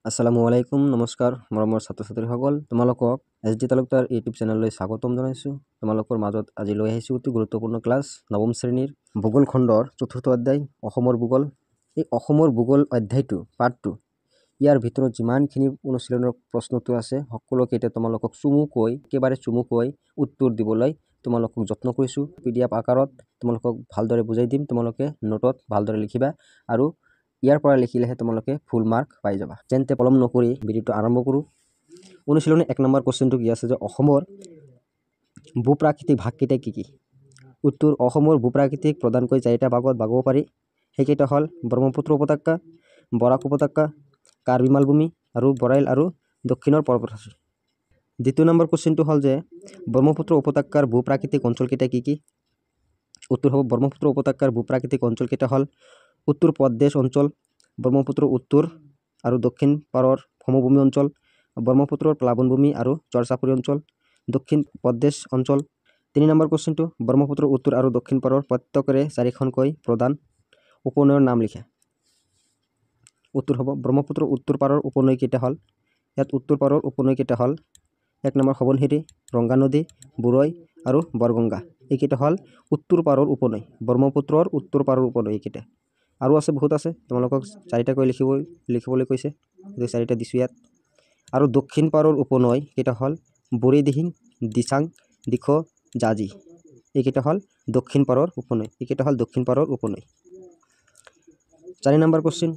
আসসালামু আলাইকুম। নমস্কাৰ মৰমৰ ছাত্ৰ ছাত্ৰীসকল, তোমালোকক এছ ডি তালুকদাৰ ইউটিউব চেনেললৈ স্বাগতম জনাইছোঁ। তোমালোকৰ মাজত আজি লৈ আহিছোঁ অতি গুৰুত্বপূৰ্ণ ক্লাছ, নৱম শ্ৰেণীৰ ভূগোল খণ্ডৰ চতুৰ্থ অধ্যায়, অসমৰ ভূগোল। এই অসমৰ ভূগোল অধ্যায়টো, পাঠটো, ইয়াৰ ভিতৰত যিমানখিনি অনুশীলনৰ প্ৰশ্নটো আছে, সকলোকেইটা তোমালোকক চমুকৈ, একেবাৰে চমুকৈ উত্তৰ দিবলৈ তোমালোকক যত্ন কৰিছোঁ। পিডিএফ আকাৰত তোমালোকক ভালদৰে বুজাই দিম। তোমালোকে নোটত ভালদৰে লিখিবা আৰু ইয়াৰ পৰা লিখিলেহে তোমালোকে ফুল মাৰ্ক পাই যাবা। তেন্তে পলম নকৰি ভিডিঅ'টো আৰম্ভ কৰোঁ। অনুশীলনী 1 নম্বৰ কুৱেশ্যনটো কি আছে যে অসমৰ ভূপ্ৰাকৃতিক ভাগকেইটা কি কি? উত্তৰ, অসমৰ ভূপ্ৰাকৃতিক প্ৰধানকৈ চাৰিটা ভাগত ভাগব পাৰি। সেইকেইটা হ'ল ব্ৰহ্মপুত্ৰ উপত্যকা, বৰাক উপত্যকা, কাৰ্বি মালভূমি আৰু বৰাইল আৰু দক্ষিণৰ পৰ্বতসাজি। দ্বিতীয় নম্বৰ কুৱেশ্যনটো হ'ল যে ব্ৰহ্মপুত্ৰ উপত্যকাৰ ভূপ্ৰাকৃতিক অঞ্চলকেইটা কি কি? উত্তৰ হ'ব, ব্ৰহ্মপুত্ৰ উপত্যকাৰ ভূপ্ৰাকৃতিক অঞ্চলকেইটা হ'ল উত্তৰ প্ৰদেশ অঞ্চল, ব্ৰহ্মপুত্ৰ উত্তৰ আৰু দক্ষিণ পাৰৰ সমভূমি অঞ্চল, ব্ৰহ্মপুত্ৰৰ প্লাৱনভূমি আৰু চৰ-চাপৰি অঞ্চল, দক্ষিণ প্ৰদেশ অঞ্চল। 3 নম্বৰ কুৱেশ্যনটো, ব্ৰহ্মপুত্ৰ উত্তৰ আৰু দক্ষিণ পাৰৰ প্ৰত্যেকৰে চাৰিখনকৈ প্ৰধান উপনৈৰ নাম লিখা। উত্তৰ হ'ব, ব্ৰহ্মপুত্ৰ উত্তৰ পাৰৰ উপনৈ কেইটা হ'ল, ইয়াত উত্তৰ পাৰৰ উপনৈ কেইটা হ'ল 1 নম্বৰ সোৱণশিৰি, ৰংগা নদী, বুৰৈ আৰু বৰগংগা। এইকেইটা হ'ল উত্তৰ পাৰৰ উপনৈ, ব্ৰহ্মপুত্ৰৰ উত্তৰ পাৰৰ উপনৈ এইকেইটা। আৰু আছে, বহুত আছে, তোমালোকক চাৰিটাকৈ লিখিবলৈ কৈছে, গতিকে চাৰিটা দিছোঁ ইয়াত। আৰু দক্ষিণ পাৰৰ উপনৈ কেইটা হ'ল বুঢ়ীদিহিং, দিচাং, দিখ, জাঁজী। এইকেইটা হ'ল দক্ষিণ পাৰৰ উপনৈ, এইকেইটা হ'ল দক্ষিণ পাৰৰ উপনৈ। 4 নম্বৰ কুৱেশ্যন,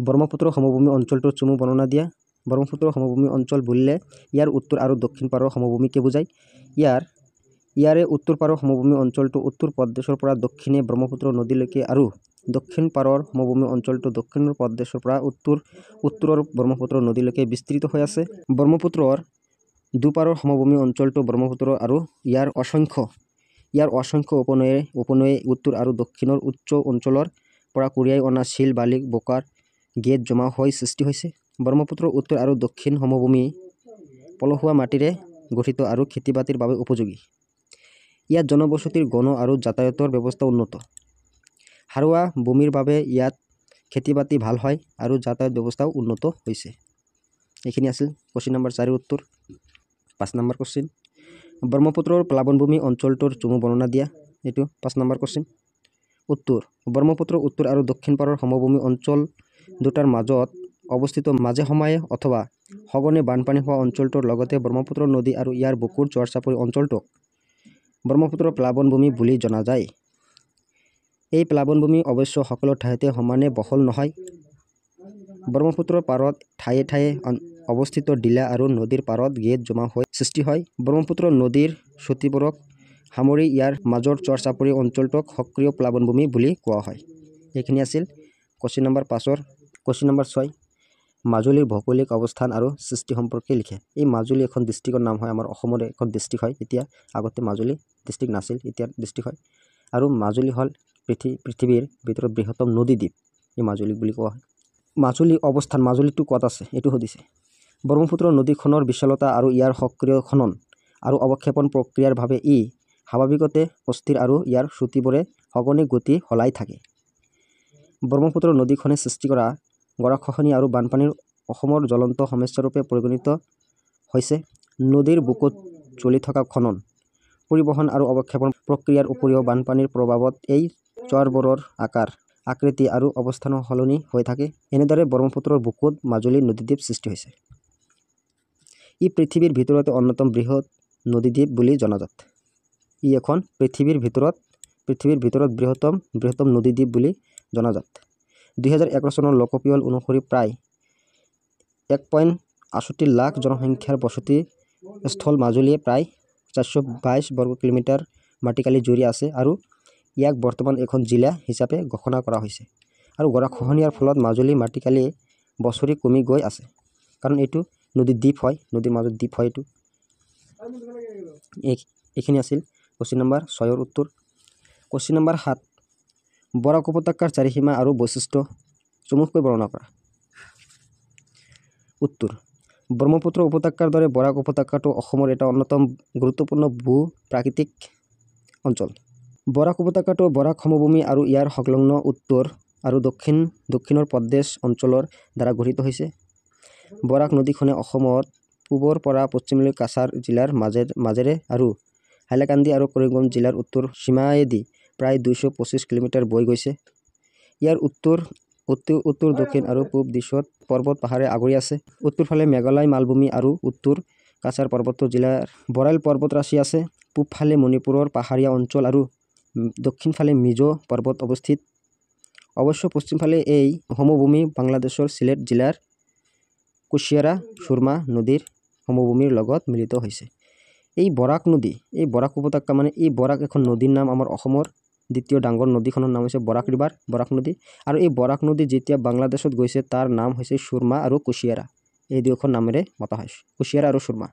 ব্ৰহ্মপুত্ৰ সমভূমি অঞ্চলটোৰ চমু বৰ্ণনা দিয়া। ব্ৰহ্মপুত্ৰ সমভূমি অঞ্চল বুলিলে ইয়াৰ উত্তৰ আৰু দক্ষিণ পাৰৰ সমভূমিকে বুজায়। ইয়াৰে উত্তৰ পাৰৰ সমভূমি অঞ্চলটো উত্তৰ প্ৰদেশৰ পৰা দক্ষিণে ব্ৰহ্মপুত্ৰ নদীলৈকে আৰু দক্ষিণ পাৰৰ সমভূমি অঞ্চলটো দক্ষিণ প্ৰদেশৰ পৰা উত্তৰৰ ব্ৰহ্মপুত্ৰ নদীলৈকে বিস্তৃত হৈ আছে। ব্ৰহ্মপুত্ৰৰ দুপাৰৰ সমভূমি অঞ্চলটো ব্ৰহ্মপুত্ৰ আৰু ইয়াৰ অসংখ্য উপনৈয়ে উত্তৰ আৰু দক্ষিণৰ উচ্চ অঞ্চলৰ পৰা কঢ়িয়াই অনা শিল, বালি, বোকাৰ গেদ জমা হৈ সৃষ্টি হৈছে। ব্ৰহ্মপুত্ৰৰ উত্তৰ আৰু দক্ষিণ সমভূমি পলসুৱা মাটিৰে গঠিত আৰু খেতি-বাতিৰ বাবে উপযোগী। ইয়াত জনবসতিৰ ঘন আৰু যাতায়াতৰ ব্যৱস্থা উন্নত। সাৰুৱা ভূমিৰ বাবে ইয়াত খেতি-বাতি ভাল হয় আৰু যাতায়াত ব্যৱস্থাও উন্নত হৈছে। এইখিনি আছিল কুৱেশ্যন নম্বৰ 4ৰ উত্তৰ। 5 নম্বৰ কুৱেশ্যন, ব্ৰহ্মপুত্ৰৰ প্লাৱনভূমি অঞ্চলটোৰ চমু বৰ্ণনা দিয়া। এইটো 5 নম্বৰ কুৱেশ্যন। উত্তৰ, ব্ৰহ্মপুত্ৰৰ উত্তৰ আৰু দক্ষিণ পাৰৰ সমভূমি অঞ্চল দুটাৰ মাজত অৱস্থিত মাজে সময়ে অথবা সঘনে বানপানী হোৱা অঞ্চলটোৰ লগতে ব্ৰহ্মপুত্ৰ নদী আৰু ইয়াৰ বুকুৰ চৰ-চাপৰি অঞ্চলটোক ব্ৰহ্মপুত্ৰৰ প্লাৱনভূমি বুলি জনা যায়। এই প্লাৱনভূমি অৱশ্য সকলো ঠাইতে সমানে বহল নহয়। ব্ৰহ্মপুত্ৰৰ পাৰত ঠায়ে ঠায়ে অৱস্থিত ডিলা আৰু নদীৰ পাৰত গেদ জমা হৈ সৃষ্টি হয়। ব্ৰহ্মপুত্ৰ নদীৰ সুঁতিবোৰক সামৰি ইয়াৰ মাজৰ চৰ-চাপৰি অঞ্চলটোক সক্ৰিয় প্লাৱনভূমি বুলি কোৱা হয়। এইখিনি আছিল কুৱেশ্যন নম্বৰ 5ৰ। কুৱেশ্যন নম্বৰ 6, মাজুলীৰ ভৌগোলিক অৱস্থান আৰু সৃষ্টি সম্পৰ্কে লিখে। এই মাজুলী এখন ডিষ্ট্ৰিক্টৰ নাম হয়, আমাৰ অসমৰ এখন ডিষ্ট্ৰিক্ট হয়। এতিয়া আগতে মাজুলী ডিষ্ট্ৰিক্ট নাছিল, এতিয়া ডিষ্ট্ৰিক্ট হয়। আৰু মাজুলী হ'ল পৃথিৱীৰ ভিতৰত বৃহত্তম নদীদ্বীপ, এই মাজুলী বুলি কোৱা হয়। মাজুলী অৱস্থান, মাজুলীটো ক'ত আছে এইটো সুধিছে। ব্ৰহ্মপুত্ৰ নদীখনৰ বিশালতা আৰু ইয়াৰ সক্ৰিয় খনন আৰু অৱক্ষেপণ প্ৰক্ৰিয়াৰ বাবে ই স্বাভাৱিকতে অস্থিৰ আৰু ইয়াৰ সুঁতিবোৰে সঘনে গতি সলাই থাকে। ব্ৰহ্মপুত্ৰ নদীখনে সৃষ্টি কৰা গৰাখহনীয়া আৰু বানপানীৰ অসমৰ জ্বলন্ত সমস্যাৰূপে পৰিগণিত হৈছে। নদীৰ বুকুত চলি থকা খনন, পৰিবহণ আৰু অৱক্ষেপণ প্ৰক্ৰিয়াৰ উপৰিও বানপানীৰ প্ৰভাৱত এই চৰবোৰৰ আকাৰ, আকৃতি আৰু অৱস্থানো সলনি হৈ থাকে। এনেদৰে ব্ৰহ্মপুত্ৰৰ বুকুত মাজুলী নদীদ্বীপ সৃষ্টি হৈছে। ই পৃথিৱীৰ ভিতৰতে অন্যতম বৃহৎ নদীদ্বীপ বুলি জনাজাত। ই এখন পৃথিৱীৰ ভিতৰত বৃহত্তম নদীদ্বীপ বুলি জনাজাত। 2011 চনৰ লোকপিয়ল অনুসৰি প্ৰায় 1.68 লাখ জনসংখ্যাৰ বসতি স্থল মাজুলীয়ে প্ৰায় 422 বৰ্গ কিলোমিটাৰ মাটিকালি জুৰি আছে আৰু ইয়াক বৰ্তমান এখন জিলা হিচাপে ঘোষণা কৰা হৈছে। আৰু গৰাখহনীয়াৰ ফলত মাজুলী মাটিকালি বছৰি কমি গৈ আছে, কাৰণ এইটো নদীৰ দ্বীপ হয়, নদীৰ মাজত দ্বীপ হয় এইটো। এইখিনি আছিল কুৱেশ্যন নম্বৰ 6ৰ উত্তৰ। কুৱেশ্যন নম্বৰ 7, বৰাক উপত্যকাৰ চাৰিসীমা আৰু বৈশিষ্ট্য চমুকৈ বৰ্ণনা কৰা। উত্তৰ, ব্ৰহ্মপুত্ৰ উপত্যকাৰ দৰে বৰাক উপত্যকাটো অসমৰ এটা অন্যতম গুৰুত্বপূৰ্ণ ভূ-প্ৰাকৃতিক অঞ্চল। বৰাক উপত্যকাটো বৰাক সমভূমি আৰু ইয়াৰ সংলগ্ন উত্তৰ আৰু দক্ষিণৰ প্ৰদেশ অঞ্চলৰ দ্বাৰা গঠিত হৈছে। বৰাক নদীখনে অসমত পূবৰ পৰা পশ্চিমলৈ কাছাৰ জিলাৰ মাজেৰে আৰু হাইলাকান্দি আৰু কৰিমগঞ্জ জিলাৰ উত্তৰ সীমায়েদি প্ৰায় 225 কিলোমিটাৰ বৈ গৈছে। ইয়াৰ উত্তৰ উত্তৰ দক্ষিণ আৰু পূব দিশত পৰ্বত পাহাৰে আগুৰি আছে। উত্তৰ ফালে মেঘালয় মালভূমি আৰু উত্তৰ কাছাৰ পাৰ্বত্য জিলাৰ বৰাইল পৰ্বতৰাশি আছে। পূবফালে মণিপুৰৰ পাহাৰীয়া অঞ্চল আৰু দক্ষিণফালে মিজো পৰ্বত অৱস্থিত। অৱশ্য পশ্চিমফালে এই সমভূমি বাংলাদেশৰ চিলেট জিলাৰ কুশিয়াৰা সুৰমা নদীৰ সমভূমিৰ লগত মিলিত হৈছে। এই বৰাক নদী, এই বৰাক উপত্যকা মানে এই বৰাক এখন নদীৰ নাম। আমাৰ অসমৰ দ্বিতীয় ডাঙৰ নদীখনৰ নাম হৈছে বৰাক ৰিভাৰ, বৰাক নদী। আৰু এই বৰাক নদী যেতিয়া বাংলাদেশত গৈছে তাৰ নাম হৈছে সুৰমা আৰু কুশিয়াৰা, এই দুয়োখন নামেৰে মতা হয়, কুশিয়াৰা আৰু সুৰমা।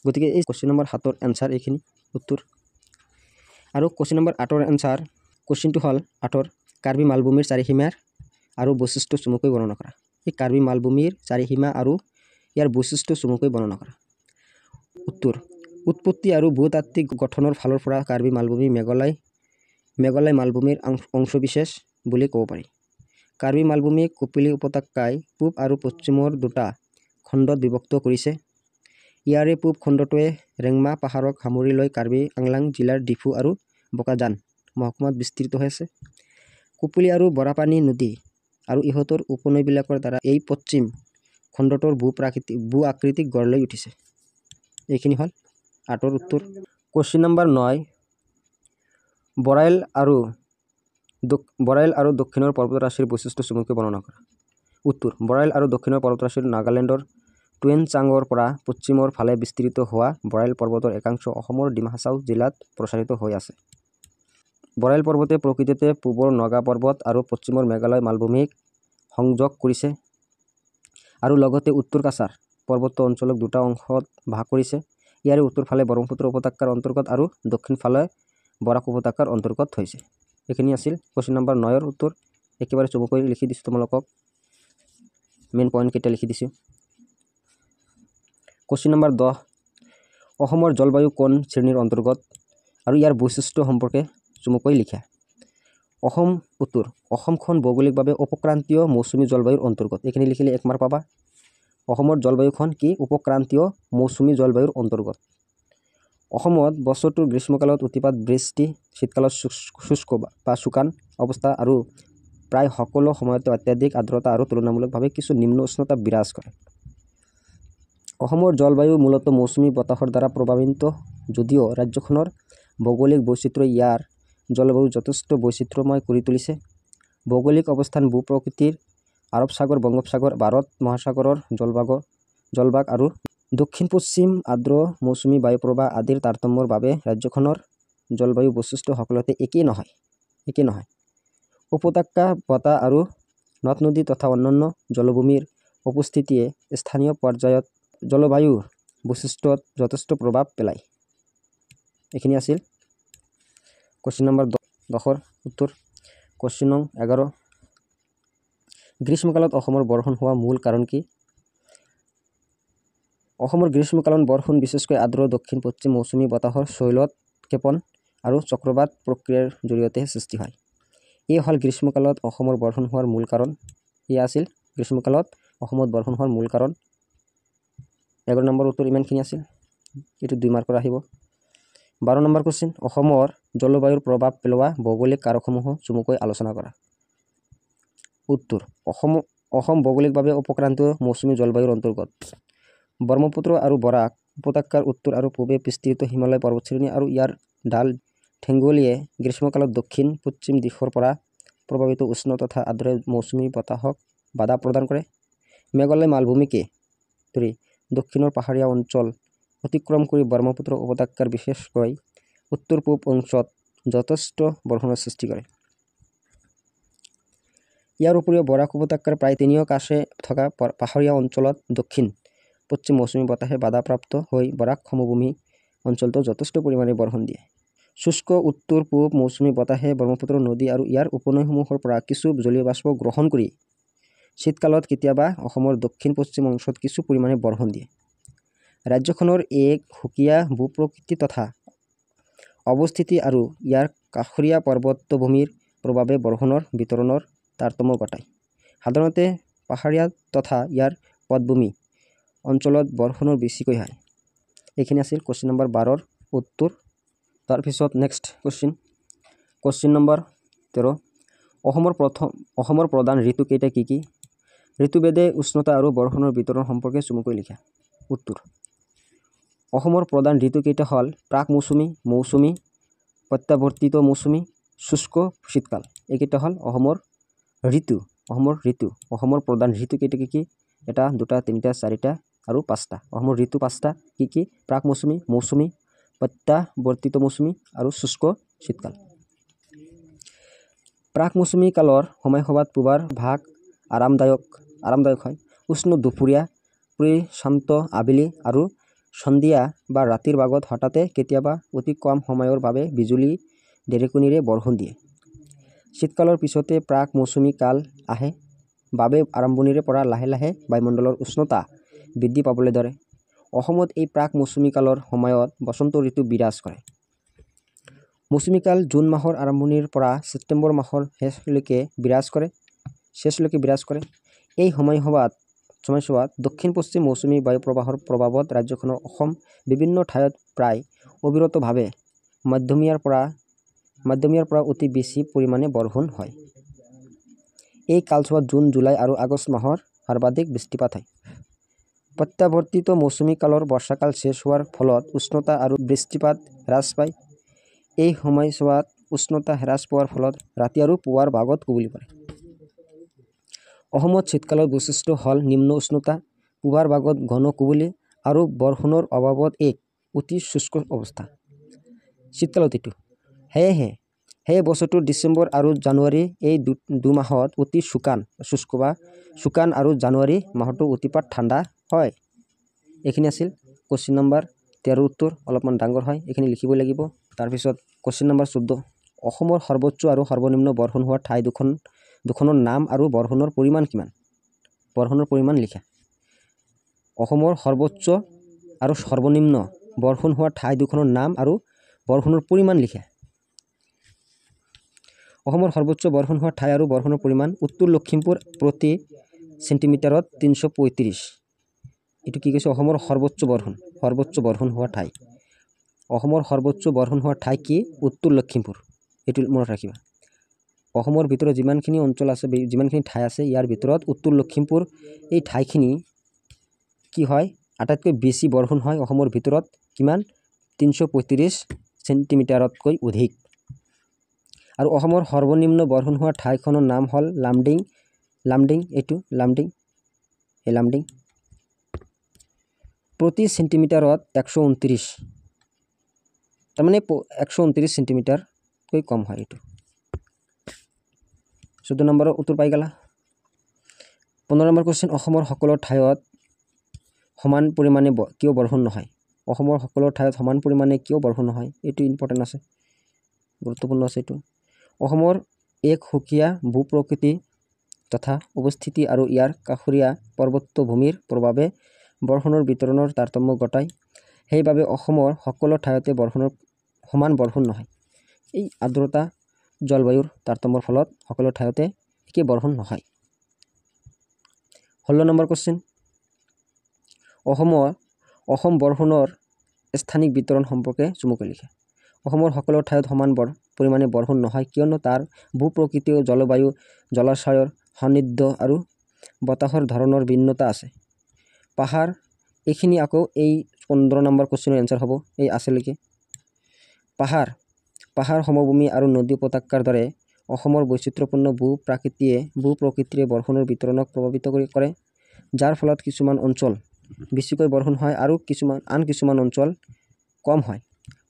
গতিকে এই কুৱেশ্যন নম্বৰ 7ৰ এনচাৰ এইখিনি উত্তৰ। আৰু কুৱেশ্যন নম্বৰ 8ৰ এনচাৰ কুৱেশ্যনটো হ'ল 8ৰ কাৰ্বি মালভূমিৰ চাৰিসীমাৰ আৰু বৈশিষ্ট্য চমুকৈ বৰ্ণনা কৰা। এই কাৰ্বি মালভূমিৰ চাৰিসীমা আৰু ইয়াৰ বৈশিষ্ট্য চমুকৈ বৰ্ণনা কৰা। উত্তৰ, উৎপত্তি আৰু ভূতাত্ত্বিক গঠনৰ ফালৰ পৰা কাৰ্বি মালভূমি মেঘালয় মালভূমিৰ অংশবিশেষ বুলি ক'ব পাৰি। কাৰ্বি মালভূমি কপিলী উপত্যকাই পূব আৰু পশ্চিমৰ দুটা খণ্ডত বিভক্ত কৰিছে। ইয়াৰে পূব খণ্ডটোৱে ৰেংমা পাহাৰক সামৰি লৈ কাৰ্বি আংলং জিলাৰ ডিফু আৰু বোকাজান মহকুমাত বিস্তৃত হৈ আছে। কপিলী আৰু বৰাপানী নদী আৰু ইহঁতৰ উপনৈবিলাকৰ দ্বাৰা এই পশ্চিম খণ্ডটোৰ ভূ আকৃতিক গঢ় লৈ উঠিছে। এইখিনি হ'ল 8ৰ উত্তৰ। কুৱেশ্যন নম্বৰ 9, বৰাইল আৰু দক্ষিণৰ পৰ্বতৰাশিৰ বৈশিষ্ট্য চমুকৈ বৰ্ণনা কৰা। উত্তৰ, বৰাইল আৰু দক্ষিণৰ পৰ্বতৰাশিৰ নাগালেণ্ডৰ টুৱেনচাঙৰ পৰা পশ্চিমৰ ফালে বিস্তৃত হোৱা বৰাইল পৰ্বতৰ একাংশ অসমৰ ডিমা হাছাও জিলাত প্ৰসাৰিত হৈ আছে। বৰাইল পৰ্বতে প্ৰকৃততে পূবৰ নগা পৰ্বত আৰু পশ্চিমৰ মেঘালয় মালভূমিক সংযোগ কৰিছে আৰু লগতে উত্তৰ কাছাৰ পাৰ্বত্য অঞ্চলক দুটা অংশত ভাগ কৰিছে। ইয়াৰে উত্তৰ ফালে ব্ৰহ্মপুত্ৰ উপত্যকাৰ অন্তৰ্গত আৰু দক্ষিণ ফালে বৰাক উপত্যকাৰ অন্তৰ্গত হৈছে। এইখিনি আছিল কুৱেশ্যন নম্বৰ 9ৰ উত্তৰ। একেবাৰে চমুকৈ লিখি দিছোঁ তোমালোকক, মেইন পইণ্টকেইটা লিখি দিছোঁ। কুৱেশ্যন নম্বৰ 10, অসমৰ জলবায়ু কোন শ্ৰেণীৰ অন্তৰ্গত আৰু ইয়াৰ বৈশিষ্ট্য সম্পৰ্কে চমুকৈ লিখা। অসম উত্তৰ, অসমখন ভৌগোলিকভাৱে উপক্ৰান্তীয় মৌচুমী জলবায়ুৰ অন্তৰ্গত। এইখিনি লিখিলে 1 মাৰ্ক পাবা। অসমৰ জলবায়ুখন কি? উপক্ৰান্তীয় মৌচুমী জলবায়ুৰ অন্তৰ্গত। অসমত বছৰটোৰ গ্ৰীষ্মকালত অতিপাত বৃষ্টি, শীতকালত শুষ্ক বা শুকান অৱস্থা আৰু প্ৰায় সকলো সময়তে অত্যাধিক আৰ্দ্ৰতা আৰু তুলনামূলকভাৱে কিছু নিম্ন উষ্ণতা বিৰাজ কৰে। অসমৰ জলবায়ু মূলতঃ মৌচুমী বতাহৰ দ্বাৰা প্ৰভাৱান্বিত যদিও ৰাজ্যখনৰ ভৌগোলিক বৈচিত্ৰ্যই ইয়াৰ জলবায়ু যথেষ্ট বৈচিত্ৰ্যময় কৰি তুলিছে। ভৌগোলিক অৱস্থান, ভূ-প্ৰকৃতিৰ আৰৱ সাগৰ, বংগোপসাগৰ, ভাৰত মহাসাগৰৰ জলভাগ আৰু দক্ষিণ পশ্চিম আৰ্দ্ৰ মৌচুমী বায়ুপ্ৰবাহ আদিৰ তাৰতম্যৰ বাবে ৰাজ্যখনৰ জলবায়ু বৈশিষ্ট্য সকলোতে একেই নহয়। উপত্যকা, বতাহ আৰু নদ নদী তথা অন্যান্য জলভূমিৰ উপস্থিতিয়ে স্থানীয় পৰ্যায়ত জলবায়ুৰ বৈশিষ্ট্যত যথেষ্ট প্ৰভাৱ পেলায়। এইখিনি আছিল কুৱেশ্যন নম্বৰ 10ৰ উত্তৰ। কুৱেশ্যন নং 11, গ্ৰীষ্মকালত অসমৰ বৰষুণ হোৱা মূল কাৰণ কি? অসমৰ গ্ৰীষ্মকালীন বৰষুণ বিশেষকৈ আৰ্দ্ৰ দক্ষিণ পশ্চিম মৌচুমী বতাহৰ শৈলোৎক্ষেপণ আৰু চক্ৰবাত প্ৰক্ৰিয়াৰ জৰিয়তেহে সৃষ্টি হয়। এই হ'ল গ্ৰীষ্মকালত অসমৰ বৰষুণ হোৱাৰ মূল কাৰণ। এয়া আছিল গ্ৰীষ্মকালত অসমত বৰষুণ হোৱাৰ মূল কাৰণ। 11 নম্বৰ উত্তৰ ইমানখিনি আছিল, এইটো 2 মাৰ্কৰ আহিব। 12 নম্বৰ কুৱেশ্যন, অসমৰ জলবায়ুৰ প্ৰভাৱ পেলোৱা ভৌগোলিক কাৰকসমূহ চমুকৈ আলোচনা কৰা। উত্তৰ, অসম ভৌগোলিকভাৱে উপক্ৰান্তীয় মৌচুমী জলবায়ুৰ অন্তৰ্গত। ব্ৰহ্মপুত্ৰ আৰু বৰাক উপত্যকাৰ উত্তৰ আৰু পূবে বিস্তৃত হিমালয় পৰ্বতশ্ৰেণী আৰু ইয়াৰ ঢাল ঠেঙ্গুলিয়ে গ্ৰীষ্মকালত দক্ষিণ পশ্চিম দিশৰ পৰা প্ৰভাৱিত উষ্ণ তথা আৰ্দ্ৰ মৌচুমী বতাহক বাধা প্ৰদান কৰে। মেঘালয় মালভূমিকে ধৰি দক্ষিণৰ পাহাৰীয়া অঞ্চল অতিক্ৰম কৰি ব্ৰহ্মপুত্ৰ উপত্যকাৰ বিশেষকৈ উত্তৰ পূব অংশত যথেষ্ট বৰষুণৰ সৃষ্টি কৰে। ইয়াৰ উপৰিও বৰাক উপত্যকাৰ প্ৰায় তিনিও কাষে থকা পাহাৰীয়া অঞ্চলত দক্ষিণ পশ্চিম মৌচুমী বতাহে বাধাপ্ৰাপ্ত হৈ বৰাক সমভূমি অঞ্চলটো যথেষ্ট পৰিমাণে বৰষুণ দিয়ে। শুষ্ক উত্তৰ পূব মৌচুমী বতাহে ব্ৰহ্মপুত্ৰ নদী আৰু ইয়াৰ উপনৈসমূহৰ পৰা কিছু জলীয় বাষ্প গ্ৰহণ কৰি শীতকালত কেতিয়াবা অসমৰ দক্ষিণ পশ্চিম অংশত কিছু পৰিমাণে বৰষুণ দিয়ে। ৰাজ্যখনৰ এক সুকীয়া ভূপ্ৰকৃতি তথা অৱস্থিতি আৰু ইয়াৰ কাষৰীয়া পৰ্বতভূমিৰ প্ৰভাৱে বৰষুণৰ বিতৰণৰ তাৰতম্য ঘটায়। সাধাৰণতে পাহাৰীয়া তথা ইয়াৰ পটভূমি অঞ্চলত বৰষুণৰ বেছিকৈ হয়। এইখিনি আছিল কুৱেশ্যন নম্বৰ 12ৰ উত্তৰ। তাৰপিছত নেক্সট কুৱেশ্যন, কুৱেশ্যন নম্বৰ 13, অসমৰ প্ৰধান ঋতু কেইটা কি কি? ঋতুভেদে উষ্ণতা আৰু বৰষুণৰ বিতৰণ সম্পৰ্কে চমুকৈ লিখা। উত্তৰ, অসমৰ প্ৰধান ঋতু কেইটা হ'ল প্ৰাক মৌচুমী, মৌচুমী, প্ৰত্যাৱৰ্তিত মৌচুমী, শুষ্ক শীতকাল। এইকেইটা হ'ল অসমৰ ঋতু। অসমৰ ঋতু, অসমৰ প্ৰধান ঋতু কেইটা কি কি? 1, 2, 3, 4 আৰু 5টা। অসমৰ ঋতু 5টা কি কি? প্ৰাক মৌচুমী, মৌচুমী, প্ৰত্যাৱৰ্তিত মৌচুমী আৰু শুষ্ক শীতকাল। প্ৰাক মৌচুমী কালৰ সময়সভাত পুৱাৰ ভাগ আৰামদায়ক হয়। উষ্ণ দুপৰীয়া, শান্ত আবেলি আৰু সন্ধিয়া বা ৰাতিৰ ভাগত হঠাতে কেতিয়াবা অতি কম সময়ৰ বাবে বিজুলী ঢেৰেকনিৰে বৰষুণ দিয়ে। শীতকালৰ পিছতে প্ৰাক মৌচুমী কাল আহে বাবে আৰম্ভণিৰে পৰা লাহে লাহে বায়ুমণ্ডলৰ উষ্ণতা বৃদ্ধি পাবলৈ ধৰে। অসমত এই প্ৰাক মৌচুমী কালৰ সময়ত বসন্ত ঋতু বিৰাজ কৰে। মৌচুমী কাল জুন মাহৰ আৰম্ভণিৰ পৰা ছেপ্টেম্বৰ মাহৰ শেষলৈকে বিৰাজ কৰে। এই সময়ছোৱাত দক্ষিণ পশ্চিম মৌচুমী বায়ু প্ৰবাহৰ প্ৰভাৱত ৰাজ্যখনৰ অসম বিভিন্ন ঠাইত প্ৰায় অবিৰতভাৱে মধ্যমীয়াৰ পৰা অতি বেছি পৰিমাণে বৰষুণ হয়। এই কালছোৱাত জুন, জুলাই আৰু আগষ্ট মাহৰ সৰ্বাধিক বৃষ্টিপাত হয়। প্ৰত্যাৱৰ্তিত মৌচুমী কালৰ বৰ্ষাকাল শেষ হোৱাৰ ফলত উষ্ণতা আৰু বৃষ্টিপাত হ্ৰাস পায়। এই সময়ছোৱাত উষ্ণতা হ্ৰাস পোৱাৰ ফলত ৰাতি আৰু পুৱাৰ ভাগত কুঁৱলী পৰে। অসমত শীতকালৰ বৈশিষ্ট্য হ'ল নিম্ন উষ্ণতা, পুৱাৰ ভাগত ঘন কুঁৱলী আৰু বৰষুণৰ অভাৱত এক অতি শুষ্ক অৱস্থা শীতকালত এইটো। সেয়েহে বছৰটোৰ ডিচেম্বৰ আৰু জানুৱাৰী এই দুমাহত অতি শুষ্ক বা শুকান আৰু জানুৱাৰী মাহটো অতিপাত ঠাণ্ডা হয়। এইখিনি আছিল কুৱেশ্যন নম্বৰ 13 উত্তৰ, অলপমান ডাঙৰ হয়, এইখিনি লিখিব লাগিব। তাৰপিছত কুৱেশ্যন নম্বৰ 14, অসমৰ সৰ্বোচ্চ আৰু সৰ্বনিম্ন বৰষুণ হোৱা ঠাই দুখনৰ নাম আৰু বৰষুণৰ পৰিমাণ কিমান? বৰষুণৰ পৰিমাণ লিখা। অসমৰ সৰ্বোচ্চ আৰু সৰ্বনিম্ন বৰষুণ হোৱা ঠাই দুখনৰ নাম আৰু বৰষুণৰ পৰিমাণ লিখা। অসমৰ সৰ্বোচ্চ বৰষুণ হোৱা ঠাই আৰু বৰষুণৰ পৰিমাণ উত্তৰ লখিমপুৰ প্ৰতি চেণ্টিমিটাৰত 335। এইটো কি কৈছে? অসমৰ সৰ্বোচ্চ বৰষুণ হোৱা ঠাই, অসমৰ সৰ্বোচ্চ বৰষুণ হোৱা ঠাই কি? উত্তৰ লখিমপুৰ। এইটো মনত ৰাখিবা। অসমৰ ভিতৰত যিমানখিনি অঞ্চল আছে, যিমানখিনি ঠাই আছে, ইয়াৰ ভিতৰত উত্তৰ লখিমপুৰ এই ঠাইখিনি কি হয়? আটাইতকৈ বেছি বৰষুণ হয় অসমৰ ভিতৰত। কিমান? 335 চেণ্টিমিটাৰতকৈ অধিক। আৰু অসমৰ সৰ্বনিম্ন বৰষুণ হোৱা ঠাইখনৰ নাম হ'ল লামডিং। লামডিং, এইটো লামডিং, এই লামডিং প্ৰতি চেণ্টিমিটাৰত 129, তাৰমানে 129 চেণ্টিমিটাৰতকৈ কম হয় এইটো। 14 নম্বৰৰ উত্তৰ পাই গ'লা। 15 নম্বৰ কুৱেশ্যন, অসমৰ সকলো ঠাইত সমান পৰিমাণে কিয় বৰষুণ নহয়? অসমৰ সকলো ঠাইত সমান পৰিমাণে কিয় বৰষুণ নহয়? এইটো ইম্পৰ্টেণ্ট আছে, গুৰুত্বপূৰ্ণ আছে এইটো। অসমৰ এক সুকীয়া ভূপ্ৰকৃতি তথা অৱস্থিতি আৰু ইয়াৰ কাষৰীয়া পৰ্বত্য ভূমিৰ প্ৰভাৱে বৰষুণৰ বিতৰণৰ তাৰতম্য ঘটায়। সেইবাবে অসমৰ সকলো ঠাইতে বৰষুণৰ সমান বৰষুণ নহয়। এই আৰ্দ্ৰতা জলবায়ুৰ তাৰতম্যৰ ফলত সকলো ঠাইতে একে বৰষুণ নহয়। 16 নম্বৰ কুৱেশ্যন, অসম বৰষুণৰ স্থানিক বিতৰণ সম্পৰ্কে চমুকৈ লিখা। অসমৰ সকলো ঠাইত সমান পৰিমাণে বৰষুণ নহয় কিয়নো তাৰ ভূপ্ৰকৃতি, জলবায়ু, জলাশয়ৰ সান্নিধ্য আৰু বতাহৰ ধৰণৰ ভিন্নতা আছে। পাহাৰ, এইখিনি আকৌ এই 15 নম্বৰ কুৱেশ্যনৰ এনচাৰ হ'ব, এই আছেলৈকে। পাহাৰ, সমভূমি আৰু নদী উপত্যকাৰ দৰে অসমৰ বৈচিত্ৰ্যপূৰ্ণ ভূ-প্ৰকৃতিয়ে বৰষুণৰ বিতৰণক প্ৰভাৱিত কৰে, যাৰ ফলত কিছুমান অঞ্চল বেছিকৈ বৰষুণ হয় আৰু আন কিছুমান অঞ্চল কম হয়।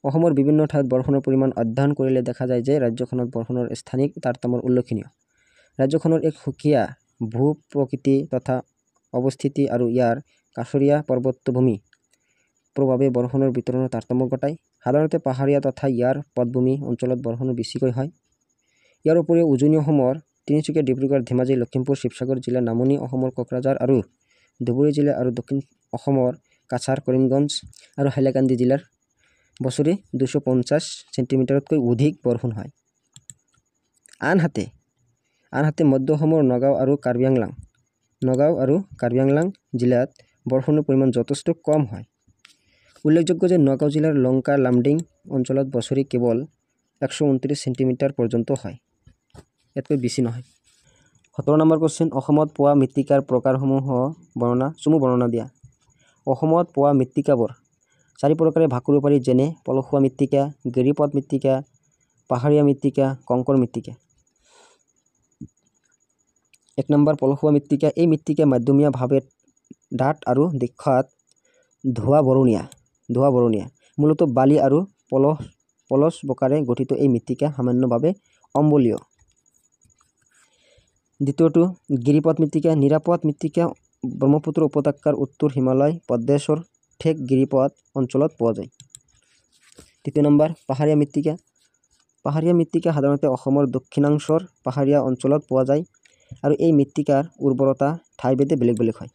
অসমৰ বিভিন্ন ঠাইত বৰষুণৰ পৰিমাণ অধ্যয়ন কৰিলে দেখা যায় যে ৰাজ্যখনত বৰষুণৰ স্থানিক তাৰতম্য উল্লেখনীয়। ৰাজ্যখনৰ এক সুকীয়া ভূ-প্ৰকৃতি তথা অৱস্থিতি আৰু ইয়াৰ কাষৰীয়া পৰ্বতভূমি প্ৰভাৱে বৰষুণৰ বিতৰণৰ তাৰতম্য ঘটায়। সাধাৰণতে পাহাৰীয়া তথা ইয়াৰ পটভূমি অঞ্চলত বৰষুণ বেছিকৈ হয়। ইয়াৰ উপৰিও উজনি অসমৰ তিনিচুকীয়া, ডিব্ৰুগড়, ধেমাজি, লখিমপুৰ, শিৱসাগৰ জিলা, নামনি অসমৰ কোকৰাঝাৰ আৰু ধুবুৰী জিলা আৰু দক্ষিণ অসমৰ কাছাৰ, কৰিমগঞ্জ আৰু হাইলাকান্দি জিলাৰ বছৰি 250 চেণ্টিমিটাৰতকৈ অধিক বৰষুণ হয়। আনহাতে মধ্য অসমৰ নগাঁও আৰু কাৰ্বি আংলং নগাঁও আৰু কাৰ্বি আংলং জিলাত বৰষুণৰ পৰিমাণ যথেষ্ট কম হয়। উল্লেখযোগ্য যে নগাঁও জিলাৰ লংকা লামডিং অঞ্চলত বছৰি কেৱল 129 চেণ্টিমিটাৰ পৰ্যন্ত হয়, ইয়াতকৈ বেছি নহয়। 17 নম্বৰ কুৱেশ্যন, অসমত পোৱা মৃত্তিকাৰ প্ৰকাৰসমূহ বৰ্ণনা, চমু বৰ্ণনা দিয়া। অসমত পোৱা মৃত্তিকাবোৰ চাৰি প্ৰকাৰে ভাগ কৰিব পাৰি, যেনে পলসুৱা মৃত্তিকা, গিৰিপথ মৃত্তিকা, পাহাৰীয়া মৃত্তিকা, কংকৰ মৃত্তিকা। 1 নম্বৰ পলসুৱা মৃত্তিকা, এই মৃত্তিকা মাধ্যমীয়াভাৱে ডাঠ আৰু দেখাত ধোঁৱা বৰণীয়া। মূলতঃ বালি আৰু পলস বোকাৰে গঠিত এই মৃত্তিকা সামান্যভাৱে অম্বলীয়। দ্বিতীয়টো গিৰিপথ মৃত্তিকা, নিৰাপদ মৃত্তিকা ব্ৰহ্মপুত্ৰ উপত্যকাৰ উত্তৰ হিমালয় প্ৰদেশৰ ঠেক গিৰিপথ অঞ্চলত পোৱা যায়। তৃতীয় নম্বৰ পাহাৰীয়া মৃত্তিকা, পাহাৰীয়া মৃত্তিকা সাধাৰণতে অসমৰ দক্ষিণাংশৰ পাহাৰীয়া অঞ্চলত পোৱা যায় আৰু এই মৃত্তিকাৰ উৰ্বৰতা ঠাইভেদে বেলেগ বেলেগ হয়।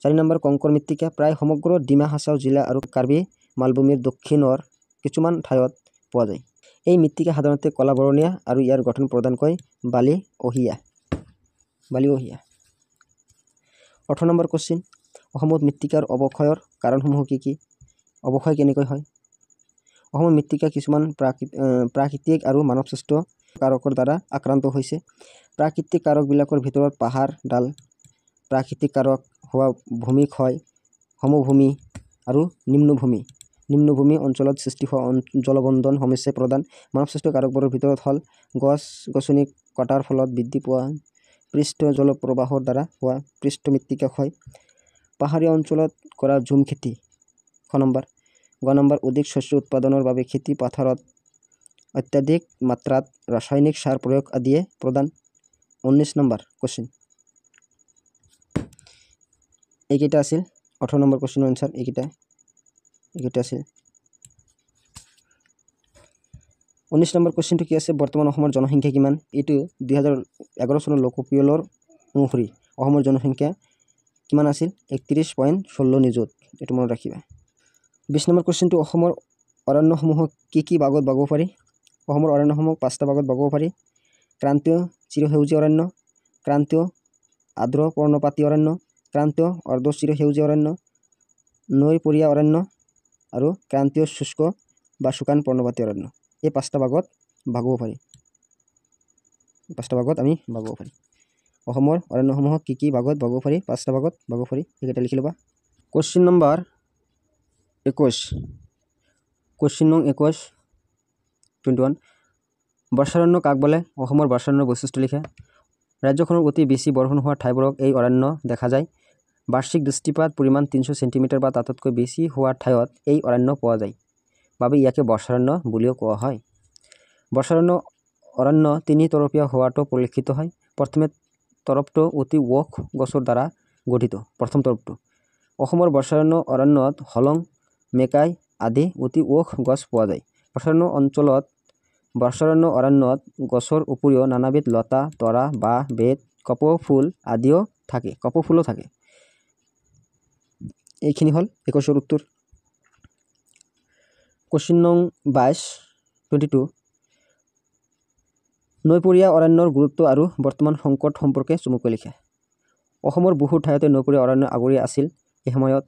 4 নম্বৰ কংকৰ মৃত্তিকা, প্ৰায় সমগ্ৰ ডিমা হাছাও জিলা আৰু কাৰ্বি মালভূমিৰ দক্ষিণৰ কিছুমান ঠাইত পোৱা যায়। এই মৃত্তিকা সাধাৰণতে কলা বৰণীয়া আৰু ইয়াৰ গঠন প্ৰধানকৈ বালি অহিয়া। 18 নম্বৰ কুৱেশ্যন, অসমত মৃত্তিকাৰ অৱক্ষয়ৰ কাৰণসমূহ কি কি? অৱক্ষয় কেনেকৈ হয়? অসমৰ মৃত্তিকা কিছুমান প্ৰাকৃতিক আৰু মানৱসৃষ্ট কাৰকৰ দ্বাৰা আক্ৰান্ত হৈছে। প্ৰাকৃতিক কাৰকবিলাকৰ ভিতৰত পাহাৰ ডাল, প্ৰাকৃতিক কাৰক হোৱা ভূমিক্ষয়, সমভূমি আৰু নিম্নভূমি অঞ্চলত সৃষ্টি হোৱা জলবন্ধন সমস্যাই প্ৰধান। মানৱসৃষ্ট কাৰকবোৰৰ ভিতৰত হ'ল গছ গছনি কটাৰ ফলত বৃদ্ধি পোৱা পৃষ্ঠ জলপ্ৰবাহৰ দ্বাৰা হোৱা পৃষ্ঠ মৃত্তিকা ক্ষয়, পাহাৰীয়া অঞ্চলত কৰা ঝুম খেতি। খ নম্বৰ, গ নম্বৰ অধিক শস্য উৎপাদনৰ বাবে খেতি পথাৰত অত্যাধিক মাত্ৰাত ৰাসায়নিক সাৰ প্ৰয়োগ আদিয়ে প্ৰধান। 19 নম্বৰ কুৱেশ্যন, এইকেইটা আছিল 18 নম্বৰ কুৱেশ্যনৰ এনচাৰ, এইকেইটা আছিল। 19 নম্বৰ কুৱেশ্যনটো কি আছে? বৰ্তমান অসমৰ জনসংখ্যা কিমান? এইটো 2011 চনৰ লোকপিয়লৰ অনুসৰি অসমৰ জনসংখ্যা কিমান আছিল? 31.16 নিযুত, এইটো মনত ৰাখিবা। 20 নম্বৰ কুৱেশ্যনটো, অসমৰ অৰণ্যসমূহক কি কি ভাগত ভাগব পাৰি? অসমৰ অৰণ্যসমূহক 5টা ভাগত ভাগব পাৰি। ক্ৰান্তীয় চিৰসেউজীয়া অৰণ্য, ক্ৰান্তীয় আৰ্দ্ৰ পৰ্ণপাতী অৰণ্য, ক্ৰান্তীয় অৰ্ধ চিৰসেউজীয়া অৰণ্য, নৈপৰীয়া অৰণ্য আৰু ক্ৰান্তীয় শুষ্ক বা শুকান পৰ্ণপাতী অৰণ্য। এই 5টা ভাগত ভাগব পাৰি। 5টা ভাগত আমি ভাগব পাৰি। অসমৰ অৰণ্যসমূহক কি কি ভাগত ভাগব পাৰি? 5টা ভাগত ভাগব পাৰি। এইকেইটা লিখি ল'বা। কুৱেশ্যন নম্বৰ 21, কুৱেশ্যন নং 21, 21, বৰ্ষাৰণ্য কাক বোলে? অসমৰ বৰ্ষাৰণ্যৰ বৈশিষ্ট্য লিখা। ৰাজ্যখনৰ অতি বেছি বৰষুণ হোৱা ঠাইবোৰক এই অৰণ্য দেখা যায়। বাৰ্ষিক বৃষ্টিপাত পৰিমাণ 300 চেণ্টিমিটাৰ বা তাতোতকৈ বেছি হোৱা ঠাইত এই অৰণ্য পোৱা যায় বাবে ইয়াকে বৰ্ষাৰণ্য বুলিও কোৱা হয়। বৰ্ষাৰণ্য অৰণ্য তিনি তৰপীয়া হোৱাটো পৰিলক্ষিত হয়। প্ৰথমে তৰপটো অতি ওখ গছৰ দ্বাৰা গঠিত, প্ৰথম তৰপটো। অসমৰ বৰ্ষাৰণ্য অৰণ্যত হলং, মেকাই আদি অতি ওখ গছ পোৱা যায়। বৰ্ষাৰণ্য অৰণ্যত গছৰ উপৰিও নানাবিধ লতা, তৰা, বাঁহ, বেত, কপৌ ফুল আদিও থাকে, কপৌ ফুলো থাকে। এইখিনি হ'ল 21ৰ উত্তৰ। কুৱেশ্যন নং 22, 22, নৈপৰীয়া অৰণ্যৰ গুৰুত্ব আৰু বৰ্তমান সংকট সম্পৰ্কে চমুকৈ লিখা। অসমৰ বহু ঠাইতে নৈপৰীয়া অৰণ্য আগুৰি আছিল এই সময়ত।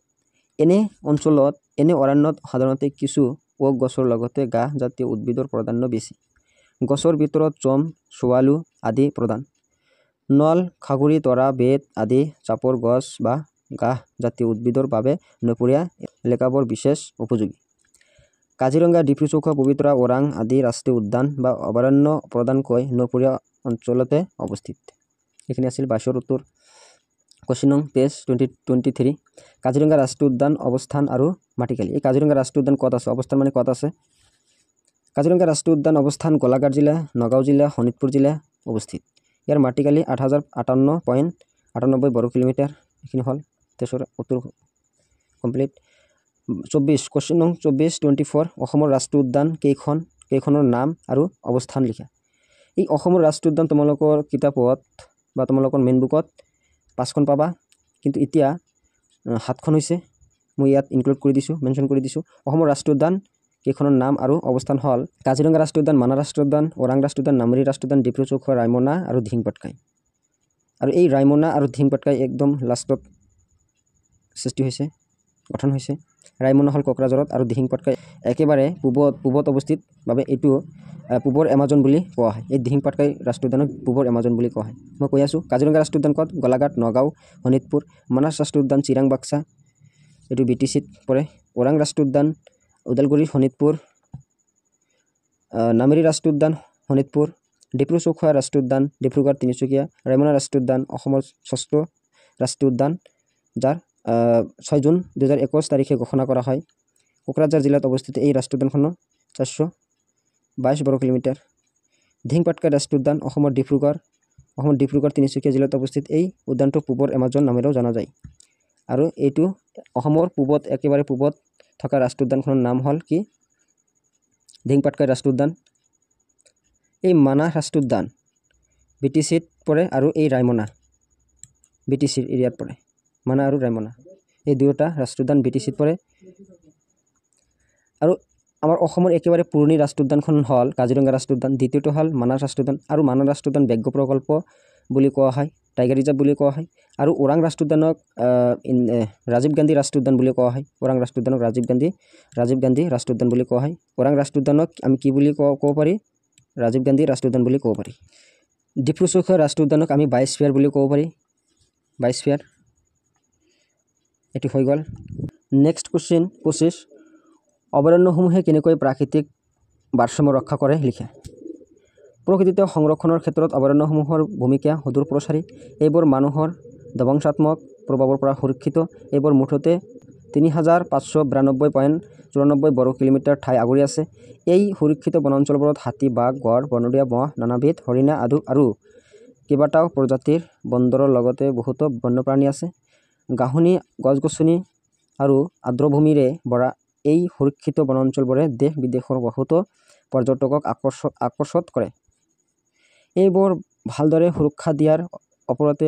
এনে অঞ্চলত এনে অৰণ্যত সাধাৰণতে কিছু ওক গছৰ লগতে ঘাঁহ জাতীয় উদ্ভিদৰ প্ৰাধান্য বেছি। গছৰ ভিতৰত চম, ছোৱালু আদি প্ৰধান। নল, খাগৰি, তৰা, বেত আদি চাপৰ গছ বা ঘাঁহ জাতীয় উদ্ভিদৰ বাবে নৈপৰীয়া এলেকাবোৰ বিশেষ উপযোগী। কাজিৰঙা, ডিব্ৰু-চৈখোৱা, পবিতৰা, ওৰাং আদি ৰাষ্ট্ৰীয় উদ্যান বা অভয়াৰণ্য প্ৰধানকৈ নৈপৰীয়া অঞ্চলতে অৱস্থিত। এইখিনি আছিল 22ৰ উত্তৰ। কুৱেশ্যন নং 23, 23, কাজিৰঙা ৰাষ্ট্ৰীয় উদ্যান অৱস্থান আৰু মাটিকালি। এই কাজিৰঙা ৰাষ্ট্ৰীয় উদ্যান ক'ত আছে? অৱস্থান মানে ক'ত আছে? কাজিৰঙা ৰাষ্ট্ৰীয় উদ্যান অৱস্থান গোলাঘাট জিলা, নগাঁও জিলা, শোণিতপুৰ জিলা অৱস্থিত। ইয়াৰ মাটিকালি 8058.98 বৰ্গ কিলোমিটাৰ। এইখিনি হ'ল 23ৰ উত্তৰ কমপ্লিট। 24, কুৱেশ্যন নং 24, 24, অসমৰ ৰাষ্ট্ৰীয় উদ্যান কেইখনৰ নাম আৰু অৱস্থান লিখা। এই অসমৰ ৰাষ্ট্ৰীয় উদ্যান তোমালোকৰ কিতাপত বা তোমালোকৰ মেইন বুকত 5খন পাবা, কিন্তু এতিয়া 7খন হৈছে। মই ইয়াত ইনক্লুড কৰি দিছোঁ, মেনশ্যন কৰি দিছোঁ। অসমৰ ৰাষ্ট্ৰীয় উদ্যান কেইখনৰ নাম আৰু অৱস্থান হ'ল কাজিৰঙা ৰাষ্ট্ৰীয় উদ্যান, মানাহ ৰাষ্ট্ৰীয় উদ্যান, ওৰাং ৰাষ্ট্ৰীয় উদ্যান, নামেৰি ৰাষ্ট্ৰীয় উদ্যান, ডিব্ৰু-চৈখোৱা, ৰায়মনা আৰু দিহিং পাটকাই। আৰু এই ৰায়মনা আৰু দিহিং পাটকাই একদম লাষ্টত সৃষ্টি হৈছে, গঠন হৈছে। ৰায়মনা হ'ল কোকৰাঝাৰত আৰু দিহিং পাটকাই একেবাৰে পূবত অৱস্থিত বাবে এইটো পূবৰ এমাজন বুলি কোৱা হয়। এই দিহিং পাটকাই ৰাষ্ট্ৰীয় উদ্যানক পূবৰ এমাজন বুলি কোৱা হয়। মই কৈ আছোঁ, কাজিৰঙা ৰাষ্ট্ৰীয় উদ্যান ক'ত? গোলাঘাট, নগাঁও, শোণিতপুৰ। মানাছ ৰাষ্ট্ৰীয় উদ্যান চিৰাং, বাক্সা, এইটো বি টি চিত পৰে। ওৰাং ৰাষ্ট্ৰীয় উদ্যান ওদালগুৰি, শোণিতপুৰ। নামেৰি ৰাষ্ট্ৰীয় উদ্যান শোণিতপুৰ। ডিব্ৰু চৈখোৱা ৰাষ্ট্ৰীয় উদ্যান ডিব্ৰুগড়, তিনিচুকীয়া। ৰায়মনা ৰাষ্ট্ৰীয় উদ্যান অসমৰ ষষ্ঠ ৰাষ্ট্ৰীয় উদ্যান, যাৰ 6 জুন 2021 তাৰিখে ঘোষণা কৰা হয়। কোকৰাঝাৰ জিলাত অৱস্থিত এই ৰাষ্ট্ৰীয় উদ্যানখনৰ 422 বৰ্গ কিলোমিটাৰ। দিহিং পাটকাই ৰাষ্ট্ৰীয় উদ্যান অসমৰ ডিব্ৰুগড়, তিনিচুকীয়া জিলাত অৱস্থিত। এই উদ্যানটো পূবৰ এমাজন নামেৰেও জনা যায়। আৰু এইটো অসমৰ পূবত, একেবাৰে পূবত থকা ৰাষ্ট্ৰীয় উদ্যানখনৰ নাম হ'ল কি? দিহিং পাটকাই ৰাষ্ট্ৰীয় উদ্যান। এই মানাহ ৰাষ্ট্ৰীয় উদ্যান বি টি চিত পৰে আৰু এই ৰায়মনা বি টি চিৰ এৰিয়াত পৰে। মানাহ আৰু ৰায়মনা এই দুয়োটা ৰাষ্ট্ৰীয় উদ্যান বি টি চিত পৰে। আৰু আমাৰ অসমৰ একেবাৰে পুৰণি ৰাষ্ট্ৰীয় উদ্যানখন হ'ল কাজিৰঙা ৰাষ্ট্ৰীয় উদ্যান, দ্বিতীয়টো হ'ল মানাহ ৰাষ্ট্ৰীয় উদ্যান। আৰু মানাহ ৰাষ্ট্ৰীয় উদ্যান ব্যাঘ্ৰ প্ৰকল্প বুলি কোৱা হয়, টাইগাৰ ৰিজাৰ্ভ বুলি কোৱা হয়। আৰু ওৰাং ৰাষ্ট্ৰীয় উদ্যানক ৰাজীৱ গান্ধী ৰাষ্ট্ৰীয় উদ্যান বুলি কোৱা হয়। ওৰাং ৰাষ্ট্ৰীয় উদ্যানক ৰাজীৱ গান্ধী ৰাষ্ট্ৰীয় উদ্যান বুলি কোৱা হয়। ওৰাং ৰাষ্ট্ৰীয় উদ্যানক আমি কি বুলি ক'ব পাৰি? ৰাজীৱ গান্ধী ৰাষ্ট্ৰীয় উদ্যান বুলি ক'ব পাৰি। ডিব্ৰু চৈখোৱা ৰাষ্ট্ৰীয় উদ্যানক আমি বায়'স্ফিয়াৰ বুলি ক'ব পাৰি, বায়'স্ফিয়াৰ। এইটো হৈ গ'ল। নেক্সট কুৱেশ্যন 25, অভয়াৰণ্যসমূহে কেনেকৈ প্ৰাকৃতিক ভাৰসাম্য ৰক্ষা কৰে লিখা। প্ৰকৃতিত সংৰক্ষণৰ ক্ষেত্ৰত অভয়াৰণ্যসমূহৰ ভূমিকা সুদূৰপ্ৰসাৰী। এইবোৰ মানুহৰ ধ্বংসাত্মক প্ৰভাৱৰ পৰা সুৰক্ষিত। এইবোৰ মুঠতে 3592.94 বৰ্গ কিলোমিটাৰ ঠাই আগুৰি আছে। এই সুৰক্ষিত বনাঞ্চলবোৰত হাতী, বাঘ, গঁড়, বনৰীয়া ম'হ, নানাবিধ হৰিণা আৰু কেইবাটাও প্ৰজাতিৰ বন্দৰৰ লগতে বহুতো বন্যপ্ৰাণী আছে। ঘাঁহনি, গছ-গছনি আৰু আৰ্দ্ৰভূমিৰে ভৰা এই সুৰক্ষিত বনাঞ্চলবোৰে দেশ বিদেশৰ বহুতো পৰ্যটকক আকৰ্ষিত কৰে। এইবোৰ ভালদৰে সুৰক্ষা দিয়াৰ ওপৰতে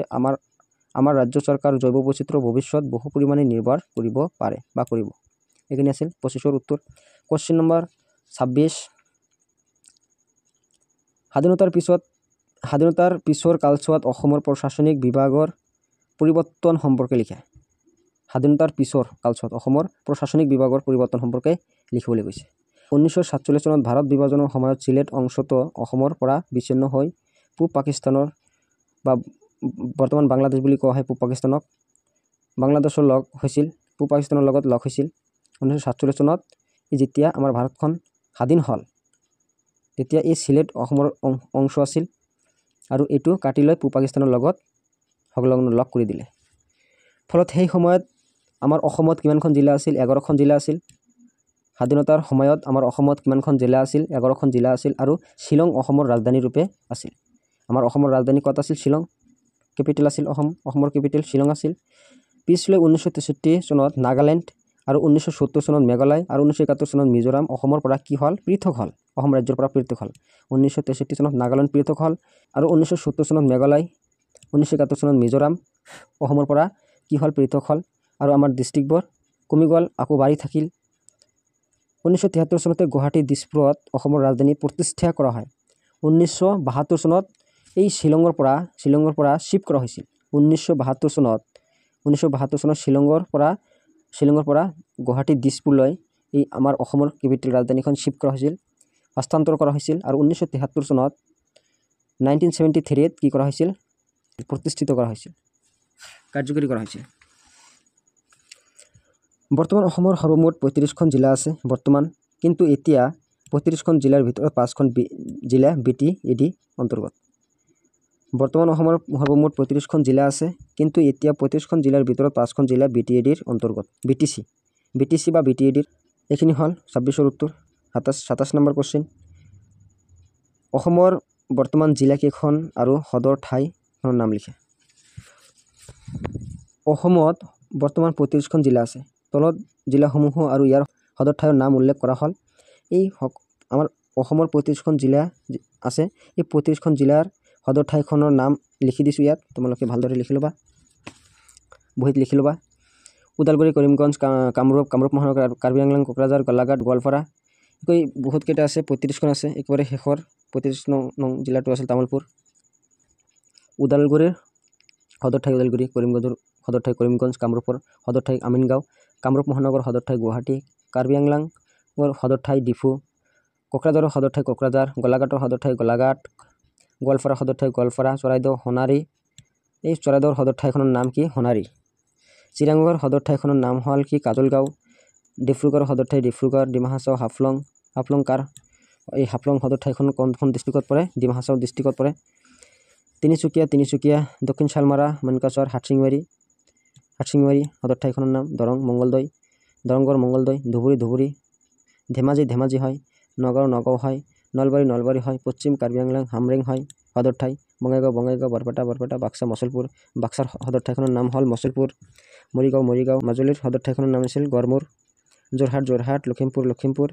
আমাৰ ৰাজ্য চৰকাৰ জৈৱ বৈচিত্ৰ্যৰ ভৱিষ্যত বহু পৰিমাণে নিৰ্ভৰ কৰিব পাৰে বা কৰিব। এইখিনি আছিল 25ৰ উত্তৰ। কুৱেশ্যন নম্বৰ 26, স্বাধীনতাৰ পিছৰ কালছোৱাত অসমৰ প্ৰশাসনিক বিভাগৰ পৰিৱৰ্তন সম্পৰ্কে লিখা। স্বাধীনতাৰ পিছৰ কালছোৱাত অসমৰ প্ৰশাসনিক বিভাগৰ পৰিৱৰ্তন সম্পৰ্কে লিখিবলৈ কৈছে। 1947 চনত ভাৰত বিভাজনৰ সময়ত চিলেট অংশটো অসমৰ পৰা বিচ্ছিন্ন হৈ পূব পাকিস্তানৰ বা বৰ্তমান বাংলাদেশ বুলি কোৱা হয় পূব পাকিস্তানক, বাংলাদেশৰ লগ হৈছিল, পূব পাকিস্তানৰ লগত লগ হৈছিল। 1947 চনত যেতিয়া আমাৰ ভাৰতখন স্বাধীন হ'ল তেতিয়া এই চিলেট অসমৰ অংশ আছিল আৰু এইটো কাটি লৈ পূব পাকিস্তানৰ লগত সংলগ্ন লগ কৰি দিলে। ফলত সেই সময়ত আমাৰ অসমত কিমানখন জিলা আছিল? 11খন জিলা আছিল। স্বাধীনতাৰ সময়ত আমাৰ অসমত কিমানখন জিলা আছিল? 11খন জিলা আছিল। আৰু শ্বিলং অসমৰ ৰাজধানী ৰূপে আছিল। আমাৰ অসমৰ ৰাজধানী ক'ত আছিল? শ্বিলং কেপিটেল আছিল। অসমৰ কেপিটেল শ্বিলং আছিল। পিছলৈ 1963 চনত নাগালেণ্ড আৰু 1970 চনত মেঘালয় আৰু 1971 চনত মিজোৰাম অসমৰ পৰা কি হ'ল? পৃথক হ'ল, অসম ৰাজ্যৰ পৰা পৃথক হ'ল। 1963 চনত নাগালেণ্ড পৃথক হ'ল আৰু 1970 চনত মেঘালয়, 1971 চনত মিজোৰাম অসমৰ পৰা কি হ'ল? পৃথক হ'ল। আৰু আমাৰ ডিষ্ট্ৰিক্টবোৰ কমি গ'ল, আকৌ বাঢ়ি থাকিল। 1973 চনতে গুৱাহাটী দিছপুৰত অসমৰ ৰাজধানী প্ৰতিষ্ঠা কৰা হয়। 1972 চনত এই শ্বিলঙৰ পৰা শ্বিফ্ট কৰা হৈছিল। 1972 চনত শ্বিলঙৰ পৰা গুৱাহাটী দিছপুৰলৈ এই আমাৰ অসমৰ কেপিটেল ৰাজধানীখন শ্বিফ্ট কৰা হৈছিল, হস্তান্তৰ কৰা হৈছিল। আৰু 1973 চনত 1973 কি কৰা হৈছিল? প্ৰতিষ্ঠিত কৰা হৈছিল, কাৰ্যকৰী কৰা হৈছিল। বৰ্তমান অসমৰ সৰ্বমুঠ 35খন জিলা আছে বৰ্তমান, কিন্তু এতিয়া 35খন জিলাৰ ভিতৰত 5খন জিলা বি টি এ ডি অন্তৰ্গত। বৰ্তমান অসমৰ সৰ্বমুঠ 35খন জিলা আছে, কিন্তু এতিয়া 35খন জিলাৰ ভিতৰত 5খন জিলা বি টি এ ডিৰ অন্তৰ্গত, বি টি চি বা বি টি এ ডিৰ। এইখিনি হ'ল 26ৰ উত্তৰ। 27 নম্বৰ কুৱেশ্যন, অসমৰ বৰ্তমান জিলাকেইখন আৰু সদৰ ঠাইখনৰ নাম লিখা। অসমত বৰ্তমান 35খন জিলা আছে। তলত জিলাসমূহ আৰু ইয়াৰ সদৰ ঠাইৰ নাম উল্লেখ কৰা হ'ল। এই আমাৰ অসমৰ 35খন জিলা আছে, এই 35খন জিলাৰ সদৰ ঠাইখনৰ নাম লিখি দিছোঁ ইয়াত, তোমালোকে ভালদৰে লিখি ল'বা, বহীত লিখি ল'বা। ওদালগুৰি, কৰিমগঞ্জ, কামৰূপ, কামৰূপ মহানগৰ, কাৰ্বি আংলং, কোকৰাঝাৰ, গোলাঘাট, গোৱালপাৰা, এনেকৈ বহুতকেইটা আছে, 35খন আছে। একেবাৰে শেষৰ 35 নং জিলাটো আছিল তামোলপুৰ। ওদালগুৰিৰ সদৰ ঠাই ওদালগুৰি, কৰিমগঞ্জৰ সদৰ ঠাই কৰিমগঞ্জ, কামৰূপৰ সদৰ ঠাই আমিনগাঁও, কামৰূপ মহানগৰ সদৰ ঠাই গুৱাহাটী, কাৰ্বি আংলঙৰ সদৰ ঠাই ডিফু, কোকৰাঝাৰৰ সদৰ ঠাই কোকৰাঝাৰ, গোলাঘাটৰ সদৰ ঠাই গোলাঘাট, গোৱালপাৰাৰ সদৰ ঠাই গোৱালপাৰা, চৰাইদেউ সোণাৰী, এই চৰাইদেউৰ সদৰ ঠাইখনৰ নাম কি? সোণাৰী। চিৰাঙৰ সদৰ ঠাইখনৰ নাম হ'ল কি? কাজলগাঁও। ডিব্ৰুগড়ৰ সদৰ ঠাই ডিব্ৰুগড়, ডিমা হাছাও হাফলং, হাফলং কাৰ? এই হাফলং সদৰ ঠাইখন কোনখন ডিষ্ট্ৰিক্টত পৰে? ডিমা হাছাও ডিষ্ট্ৰিক্টত পৰে। তিনিচুকীয়া, তিনিচুকীয়া, দক্ষিণ শালমাৰা, মানকাচৰ, হাটশিঙিমাৰী, হাটশিঙিমাৰী সদৰ ঠাইখনৰ নাম, দৰং মংগলদৈ, দৰংগড় মংগলদৈ, ধুবুৰী ধুবুৰী, ধেমাজি ধেমাজি হয়, নগাঁও নগাঁও হয়, নলবাৰী নলবাৰী হয়, পশ্চিম কাৰ্বি আংলং হামৰেং হয় সদৰ ঠাই, বঙাইগাঁও বঙাইগাঁও, বৰপেটা বৰপেটা, বাক্সা মুছলপুৰ, বাক্সাৰ সদৰ ঠাইখনৰ নাম হ'ল মুছলপুৰ, মৰিগাঁও মৰিগাঁও, মাজুলীৰ সদৰ ঠাইখনৰ নাম আছিল গড়মূৰ, যোৰহাট যোৰহাট, লখিমপুৰ লখিমপুৰ,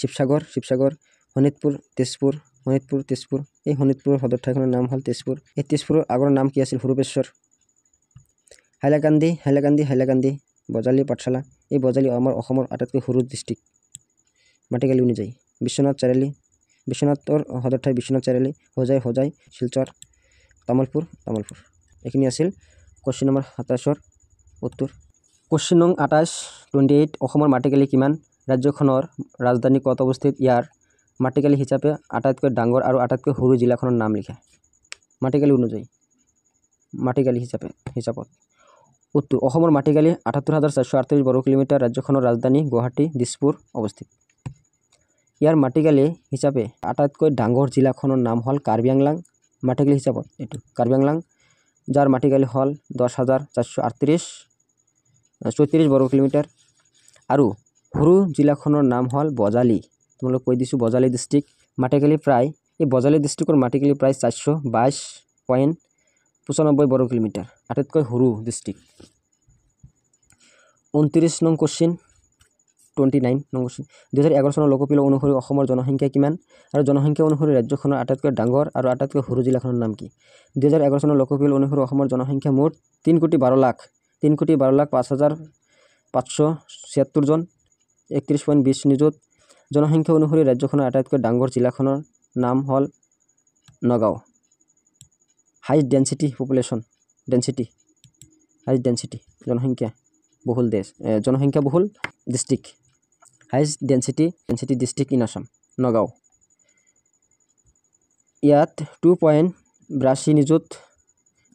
শিৱসাগৰ শিৱসাগৰ, শোণিতপুৰ তেজপুৰ, শোণিতপুৰ তেজপুৰ, এই শোণিতপুৰৰ সদৰ ঠাইখনৰ নাম হ'ল তেজপুৰ। এই তেজপুৰৰ আগৰ নাম কি আছিল? সুৰবেশ্বৰ। হাইলাকান্দি হাইলাকান্দি হাইলাকান্দি, বজালী পাঠশালা, এই বজালী আমাৰ অসমৰ আটাইতকৈ সৰু ডিষ্ট্ৰিক্ট মাটিকালি অনুযায়ী। বিশ্বনাথ চাৰিআলি, বিশ্বনাথৰ সদৰ ঠাই বিশ্বনাথ চাৰিআলি, হোজাই হোজাই, শিলচৰ, তামোলপুৰ তামোলপুৰ। এইখিনি আছিল কুৱেশ্যন নম্বৰ 27ৰ উত্তৰ। কুৱেশ্যন নং 28, 28, অসমৰ মাটিকালি কিমান? ৰাজ্যখনৰ ৰাজধানী ক'ত অৱস্থিত? ইয়াৰ মাটিকালি হিচাপে আটাইতকৈ ডাঙৰ আৰু আটাইতকৈ সৰু জিলাখনৰ নাম লিখা। মাটিকালি অনুযায়ী, মাটিকালি হিচাপে হিচাপত। উত্তৰ, অসমৰ মাটিকালি ৭৮,৪৩৮ বৰ্গ কিলোমিটাৰ। ৰাজ্যখনৰ ৰাজধানী গুৱাহাটী দিছপুৰ অৱস্থিত। ইয়াৰ মাটিকালি হিচাপে আটাইতকৈ ডাঙৰ জিলাখনৰ নাম হ'ল কাৰ্বি আংলং। মাটিকালি হিচাপত এইটো কাৰ্বি আংলং, যাৰ মাটিকালি হ'ল ১০,৪৩৮ ৩৪ বৰ্গ কিলোমিটাৰ। আৰু সৰু জিলাখনৰ নাম হ'ল বজালী। তোমালোক কৈ দিছোঁ, বজালী ডিষ্ট্ৰিক্ট মাটিকালি প্ৰায়, এই বজালী ডিষ্ট্ৰিক্টৰ মাটিকালি প্ৰায় ৪২২.৯৫ বৰ্গ কিলোমিটাৰ, আটাইতকৈ সৰু ডিষ্ট্ৰিক্ট। ২৯ নং কুৱেশ্যন, 29 নং কুৱেশ্যন, ২০১১ চনৰ লোকপিয়ল অনুসৰি অসমৰ জনসংখ্যা কিমান আৰু জনসংখ্যা অনুসৰি ৰাজ্যখনৰ আটাইতকৈ ডাঙৰ আৰু আটাইতকৈ সৰু জিলাখনৰ নাম কি? ২০১১ চনৰ লোকপিয়ল অনুসৰি অসমৰ জনসংখ্যা মুঠ ৩ কোটি ১২ লাখ, ৩ কোটি ১২ লাখ ৫ হাজাৰ ৫৭৬ জন, ৩১.২০ নিযুত। জনসংখ্যা অনুসৰি ৰাজ্যখনৰ আটাইতকৈ ডাঙৰ জিলাখনৰ নাম হ'ল Nagaon. Highest density population, density, highest density জনসংখ্যা বহুল দেশ, জনসংখ্যা বহুল district, highest density district in Assam Nagaon. ইয়াত ২.৮২ নিযুত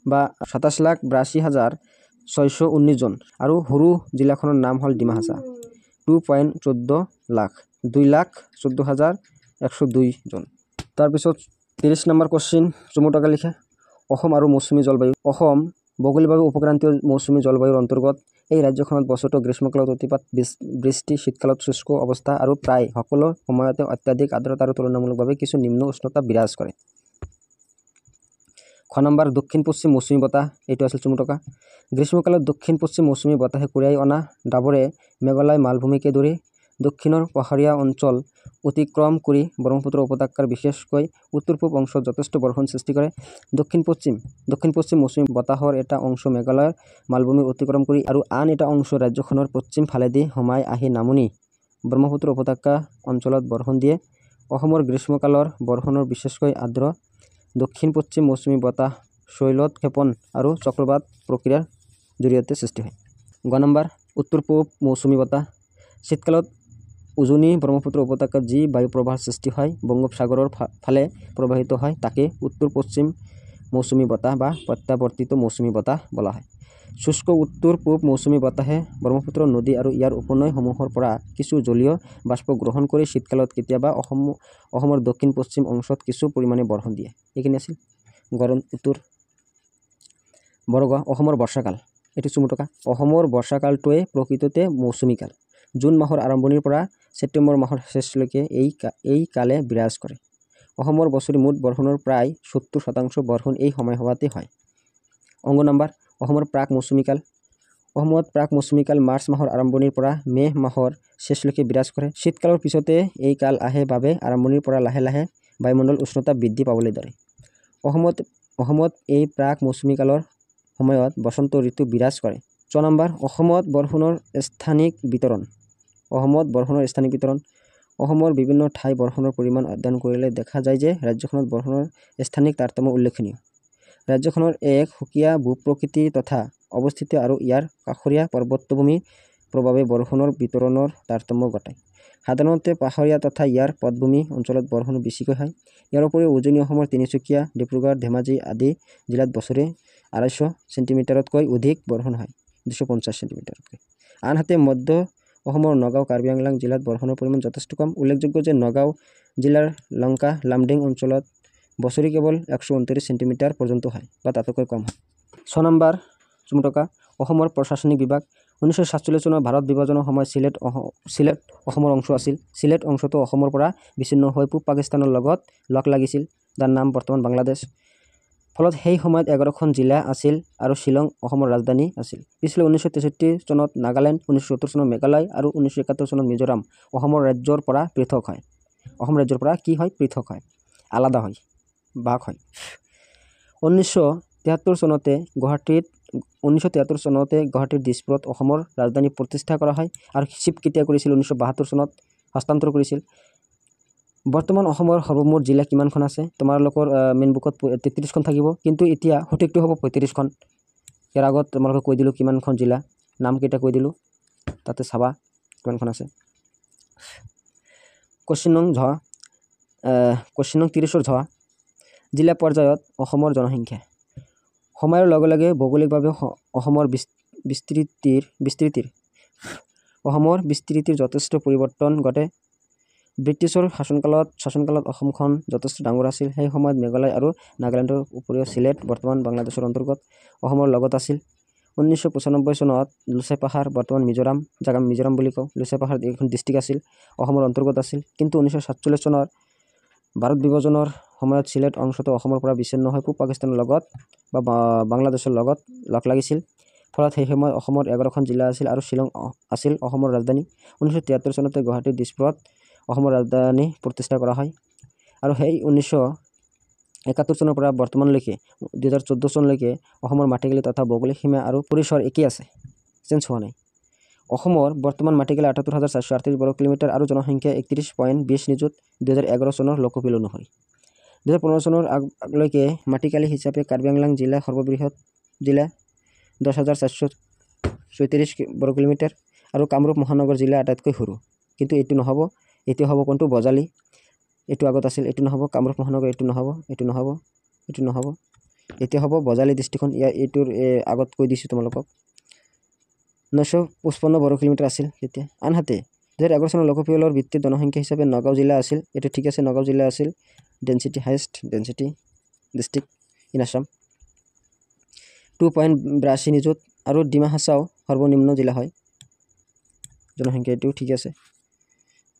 বা ২৭,৮২,৬১৯ জন। আৰু সৰু জিলাখনৰ নাম হ'ল ডিমা হাছাও, ২.১৪ লাখ, ২,১৪,১০২ জন। তাৰপিছত ৩০ নম্বৰ কুৱেশ্যন, চমু টকা লিখা। অসম আৰু মৌচুমী জলবায়ু। অসম ভৌগোলিকভাৱে উপক্ৰান্তীয় মৌচুমী জলবায়ুৰ অন্তৰ্গত। এই ৰাজ্যখনত বছৰটোৰ গ্ৰীষ্মকালত অতিপাত বৃষ্টি, শীতকালত শুষ্ক অৱস্থা আৰু প্ৰায় সকলো সময়তে অত্যাধিক আৰ্দ্ৰতা আৰু তুলনামূলকভাৱে কিছু নিম্ন উষ্ণতা বিৰাজ কৰে। খ নম্বৰ, দক্ষিণ পশ্চিম মৌচুমী বতাহ, এইটো আছিল চমু টকা। গ্ৰীষ্মকালত দক্ষিণ পশ্চিম মৌচুমী বতাহে কঢ়িয়াই অনা ডাৱৰে মেঘালয় মালভূমিকে ধৰি দক্ষিণৰ পাহাৰীয়া অঞ্চল অতিক্ৰম কৰি ব্ৰহ্মপুত্ৰ উপত্যকাৰ বিশেষকৈ উত্তৰ পূব অংশত যথেষ্ট বৰষুণ সৃষ্টি কৰে। দক্ষিণ পশ্চিম মৌচুমী বতাহৰ এটা অংশ মেঘালয়ৰ মালভূমি অতিক্ৰম কৰি আৰু আন এটা অংশ ৰাজ্যখনৰ পশ্চিম ফালেদি সোমাই আহি নামনি ব্ৰহ্মপুত্ৰ উপত্যকা অঞ্চলত বৰষুণ দিয়ে। অসমৰ গ্ৰীষ্মকালৰ বৰষুণৰ বিশেষকৈ আৰ্দ্ৰ দক্ষিণ পশ্চিম মৌচুমী বতাহ শৈলোৎক্ষেপণ আৰু চক্ৰবাত প্ৰক্ৰিয়াৰ জৰিয়তে সৃষ্টি হয়। গ নম্বৰ, উত্তৰ পূব মৌচুমী বতাহ। শীতকালত উজনি ব্ৰহ্মপুত্ৰ উপত্যকাত যি বায়ুপ্ৰবাহৰ সৃষ্টি হয়, বংগোপসাগৰৰ ফালে প্ৰবাহিত হয়, তাকে উত্তৰ পশ্চিম মৌচুমী বতাহ বা প্ৰত্যাৱৰ্তিত মৌচুমী বতাহ বোলা হয়। শুষ্ক উত্তৰ পূব মৌচুমী বতাহে ব্ৰহ্মপুত্ৰ নদী আৰু ইয়াৰ উপনৈসমূহৰ পৰা কিছু জলীয় বাষ্প গ্ৰহণ কৰি শীতকালত কেতিয়াবা অসমৰ দক্ষিণ পশ্চিম অংশত কিছু পৰিমাণে বৰষুণ দিয়ে। এইখিনি আছিল গৰম উত্তৰ। বৰ্গ, অসমৰ বৰ্ষাকাল, এইটো চমু টকা। অসমৰ বৰ্ষাকালটোৱে প্ৰকৃততে মৌচুমী কাল। জুন মাহৰ আৰম্ভণিৰ পৰা ছেপ্টেম্বৰ মাহৰ শেষলৈকে এই কালে বিৰাজ কৰে। অসমৰ বছৰি মুঠ বৰষুণৰ প্ৰায় ৭০% বৰষুণ এই সময়ছোৱাতে হয়। অংগ নম্বৰ, অসমৰ প্ৰাক মৌচুমী কাল। অসমত প্ৰাক মৌচুমী কাল মাৰ্চ মাহৰ আৰম্ভণিৰ পৰা মে' মাহৰ শেষলৈকে বিৰাজ কৰে। শীতকালৰ পিছতে এই কাল আহে বাবে আৰম্ভণিৰ পৰা লাহে লাহে বায়ুমণ্ডল উষ্ণতা বৃদ্ধি পাবলৈ ধৰে। অসমত এই প্ৰাক মৌচুমী কালৰ সময়ত বসন্ত ঋতু বিৰাজ কৰে। ছ নম্বৰ, অসমত বৰষুণৰ স্থানিক বিতৰণ। অসমত বৰষুণৰ স্থানিক বিতৰণ। অসমৰ বিভিন্ন ঠাই বৰষুণৰ পৰিমাণ অধ্যয়ন কৰিলে দেখা যায় যে ৰাজ্যখনত বৰষুণৰ স্থানিক তাৰতম্য উল্লেখনীয়। ৰাজ্যখনৰ এক সুকীয়া ভূ-প্ৰকৃতি তথা অৱস্থিতি আৰু ইয়াৰ কাষৰীয়া পৰ্বতভূমিৰ প্ৰভাৱে বৰষুণৰ বিতৰণৰ তাৰতম্য ঘটায়। সাধাৰণতে পাহাৰীয়া তথা ইয়াৰ পটভূমি অঞ্চলত বৰষুণ বেছিকৈ হয়। ইয়াৰ উপৰিও উজনি অসমৰ তিনিচুকীয়া, ডিব্ৰুগড়, ধেমাজি আদি জিলাত বছৰি 250 চেণ্টিমিটাৰতকৈ অধিক বৰষুণ হয়, 250 চেণ্টিমিটাৰতকৈ। আনহাতে মধ্য অসমৰ নগাঁও, কাৰ্বি আংলং জিলাত বৰষুণৰ পৰিমাণ যথেষ্ট কম। উল্লেখযোগ্য যে নগাঁও জিলাৰ লংকা, লামডিং অঞ্চলত বছৰি কেৱল 129 চেণ্টিমিটাৰ পৰ্যন্ত হয় বা তাতোকৈ কম হয়। 6 নম্বৰ চুমটকা, অসমৰ প্ৰশাসনিক বিভাগ। 1947 চনৰ ভাৰত বিভাজনৰ সময়ত চিলেট অসমৰ অংশ আছিল। চিলেট অংশটো অসমৰ পৰা বিচ্ছিন্ন হৈ পূব পাকিস্তানৰ লগত লগ লাগিছিল, যাৰ নাম বৰ্তমান বাংলাদেশ। ফলত সেই সময়ত 11খন জিলা আছিল আৰু শ্বিলং অসমৰ ৰাজধানী আছিল। পিছলৈ 1963 চনত নাগালেণ্ড, 1970 চনত মেঘালয় আৰু 1971 চনত মিজোৰাম অসমৰ ৰাজ্যৰ পৰা পৃথক হয়। অসম ৰাজ্যৰ পৰা কি হয়? পৃথক হয়, আলাদা হয়, ভাগ হয়। 1973 চনতে গুৱাহাটীত 1973 চনতে গুৱাহাটীৰ দিছপুৰত অসমৰ ৰাজধানী প্ৰতিষ্ঠা কৰা হয় আৰু চিফ্ট কেতিয়া কৰিছিল? 1972 চনত হস্তান্তৰ কৰিছিল। বৰ্তমান অসমৰ সৰ্বমুঠ জিলা কিমানখন আছে? তোমালোকৰ মেইন বুকত 33খন থাকিব, কিন্তু এতিয়া সঠিকটো হ'ব 35খন। ইয়াৰ আগত তোমালোকে কৈ দিলোঁ কিমানখন জিলা, নামকেইটা কৈ দিলোঁ, তাতে চাবা কিমানখন আছে। কুৱেশ্যন নং ঝ, কুৱেশ্যন নং 30ৰ ঝ, জিলা পৰ্যায়ত অসমৰ জনসংখ্যা। সময়ৰ লগে লগে ভৌগোলিকভাৱে অসমৰ বিস্তৃতিৰ যথেষ্ট পৰিৱৰ্তন ঘটে। ব্ৰিটিছৰ শাসনকালত অসমখন যথেষ্ট ডাঙৰ আছিল। সেই সময়ত মেঘালয় আৰু নাগালেণ্ডৰ উপৰিও চিলেট বৰ্তমান বাংলাদেশৰ অন্তৰ্গত অসমৰ লগত আছিল। 1995 চনত লুচাই পাহাৰ, বৰ্তমান মিজোৰাম, যাক আমি মিজোৰাম বুলি কওঁ, লুচাই পাহাৰ এখন ডিষ্ট্ৰিক্ট আছিল, অসমৰ অন্তৰ্গত আছিল। কিন্তু 1947 চনৰ ভাৰত বিভাজনৰ সময়ত চিলেট অংশটো অসমৰ পৰা বিচ্ছিন্ন হৈ পূব পাকিস্তানৰ লগত বা বাংলাদেশৰ লগত লগ লাগিছিল। ফলত সেই সময়ত অসমৰ 11খন জিলা আছিল আৰু শ্বিলং আছিল অসমৰ ৰাজধানী। 1973 চনতে গুৱাহাটীৰ দিছপুৰত অসমৰ ৰাজধানী প্ৰতিষ্ঠা কৰা হয় আৰু সেই 1971 চনৰ পৰা বৰ্তমানলৈকে 2014 চনলৈকে অসমৰ মাটিকালি তথা ভৌগোলিক সীমা আৰু পৰিসৰ একেই আছে, চেঞ্জ হোৱা নাই। অসমৰ বৰ্তমান মাটিকালি ৭৮,৪৩৮ বৰ্গ কিলোমিটাৰ আৰু জনসংখ্যা 31.20 নিযুত 2011 চনৰ লোকপিয়ল অনুসৰি। 2015 চনৰ আগলৈকে মাটিকালি হিচাপে কাৰ্বি আংলং জিলা সৰ্ববৃহৎ জিলা, 10,436 বৰ্গ কিলোমিটাৰ আৰু কামৰূপ মহানগৰ জিলা আটাইতকৈ সৰু। কিন্তু এইটো নহ'ব, এইটো হ'ব কোনটো? বজালী, এইটো আগত আছিল, এইটো নহ'ব। কামৰূপ মহানগৰ এইটো নহ'ব, এইটো নহ'ব, এইটো নহ'ব। এতিয়া হ'ব বজালী ডিষ্ট্ৰিক্টখন, ইয়াৰ এইটোৰ আগত কৈ দিছোঁ তোমালোকক। 955 বৰ্গ কিলোমিটাৰ আছিল তেতিয়া। আনহাতে 2011 চনৰ লোকপিয়লৰ ভিত্তিত জনসংখ্যা হিচাপে নগাঁও জিলা আছিল, এইটো ঠিক আছে, নগাঁও জিলা আছিল density highest density district in Assam, 2.82 নিযুত আৰু ডিমা হাছাও সৰ্বনিম্ন জিলা হয় জনসংখ্যা, এইটো ঠিক আছে।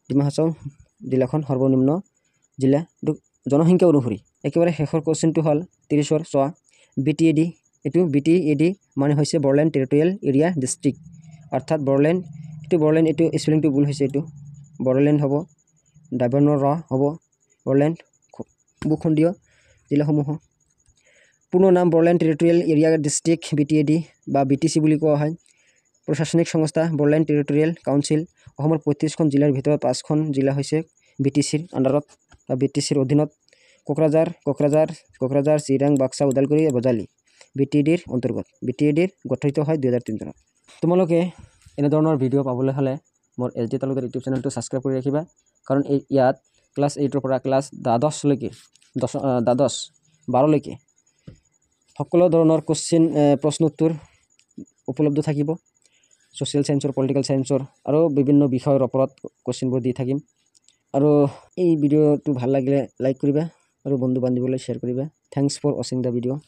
ডিমা হাছাও জিলাখন সৰ্বনিম্ন জিলা জনসংখ্যা অনুসৰি। একেবাৰে শেষৰ কুৱেশ্যনটো হ'ল 30ৰ চোৱা, বি টি এ ডি, এইটো বি টি এ ডি মানে হৈছে বড়োলেণ্ড টেৰিটৰিয়েল এৰিয়া ডিষ্ট্ৰিক্ট, অৰ্থাৎ বড়োলেণ্ড, এইটো বড়োলেণ্ড, এইটো স্পেলিংটো ভুল হৈছে, এইটো বড়োলেণ্ড হ'ব, ডাইবৰ্ণৰ ৰ হ'ব, বড়োলেণ্ড ভূখণ্ডীয় জিলাসমূহ। পূৰ্ণ নাম Bodoland territorial area district, B T A D বা বি টি চি বুলি কোৱা হয়। প্ৰশাসনিক সংস্থা বড়োলেণ্ড টেৰিটৰিয়েল কাউন্সিল। অসমৰ 35খন জিলাৰ ভিতৰত 5খন জিলা হৈছে বি টি চিৰ আণ্ডাৰত বা বি টি চিৰ অধীনত। কোকৰাঝাৰ, কোকৰাঝাৰ, চিৰাং, বাক্সা, ওদালগুৰি, বজালী বি টি ডিৰ অন্তৰ্গত। বি টি ডিৰ গঠিত হয় 2003 চনত। তোমালোকে এনেধৰণৰ ভিডিঅ' পাবলৈ হ'লে মোৰ এছ ডি তালুকদাৰ ইউটিউব চেনেলটো ছাবস্ক্ৰাইব কৰি ৰাখিবা, কাৰণ এই ইয়াত ক্লাছ 8ৰ পৰা ক্লাছ দ্বাদশলৈকে, দ্বাদশ বাৰলৈকে সকলো ধৰণৰ কুৱেশ্যন, প্ৰশ্ন উত্তৰ উপলব্ধ থাকিব। ছ'চিয়েল ছায়েন্সৰ, পলিটিকেল ছায়েন্সৰ আৰু বিভিন্ন বিষয়ৰ ওপৰত কুৱেশ্যনবোৰ দি থাকিম। আৰু এই ভিডিঅ'টো ভাল লাগিলে লাইক কৰিবা আৰু বন্ধু বান্ধৱীলৈ শ্বেয়াৰ কৰিবা। Thanks for watching the video.